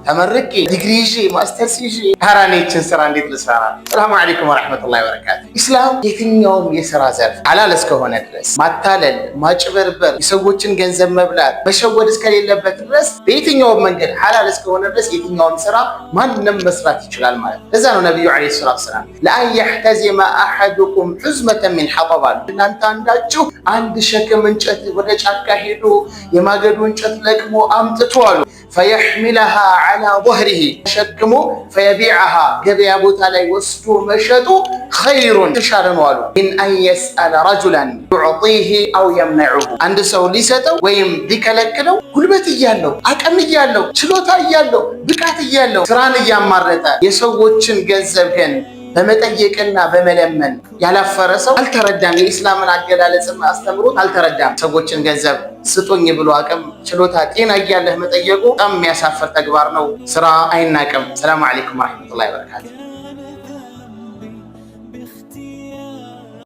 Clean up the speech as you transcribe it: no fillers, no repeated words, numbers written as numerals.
ተመርቄ፣ ዲግሪ ይዤ፣ ማስተርስ ይዤ፣ ኧረ እኔ ይህችን ስራ እንዴት ልሰራ? ሰላሙ አለይኩም ወረሕመቱላሂ ወበረካቱ። ኢስላም የትኛውም የስራ ዘርፍ ሐላል እስከሆነ ድረስ፣ ማታለል፣ ማጭበርበር፣ የሰዎችን ገንዘብ መብላት፣ መሸወድ እስከሌለበት ድረስ፣ በየትኛውም መንገድ ሐላል እስከሆነ ድረስ የትኛውም ስራ ማንም መስራት ይችላል ማለት ነው። ለዛ ነው ነቢዩ ዓለይሂ ሰላቱ ወሰላም لأن يحتزم أحدكم حزمة من حطب አሉ። እናንተ አንዳችሁ አንድ ሸክም እንጨት ወደ ጫካ ሄዶ የማገዶ እንጨት ለቅሞ አምጥቶ አሉ فيحملها على ظهره ተሸክሞ فيبيعها ገበያ ቦታ ላይ ወስዶ መሸጡ خير የተሻለ ነው አሉ من أن يسأل رجلا يعطيه أو يمنعه አንድ ሰው ሊሰጠው ወይም ሊከለክለው ጉልበት እያለው፣ አቅም እያለው፣ ችሎታ እያለው፣ ብቃት እያለው ስራን እያማረጠ የሰዎችን ገንዘብ ግን በመጠየቅና በመለመን ያላፈረ ሰው አልተረዳም። የኢስላምን አገላለጽና አስተምሮት አልተረዳም። ሰዎችን ገንዘብ ስጡኝ ብሎ አቅም፣ ችሎታ፣ ጤና እያለህ መጠየቁ በጣም የሚያሳፍር ተግባር ነው። ስራ አይናቅም። ሰላሙ አለይኩም ወረሕመቱላሂ ወበረካቱ።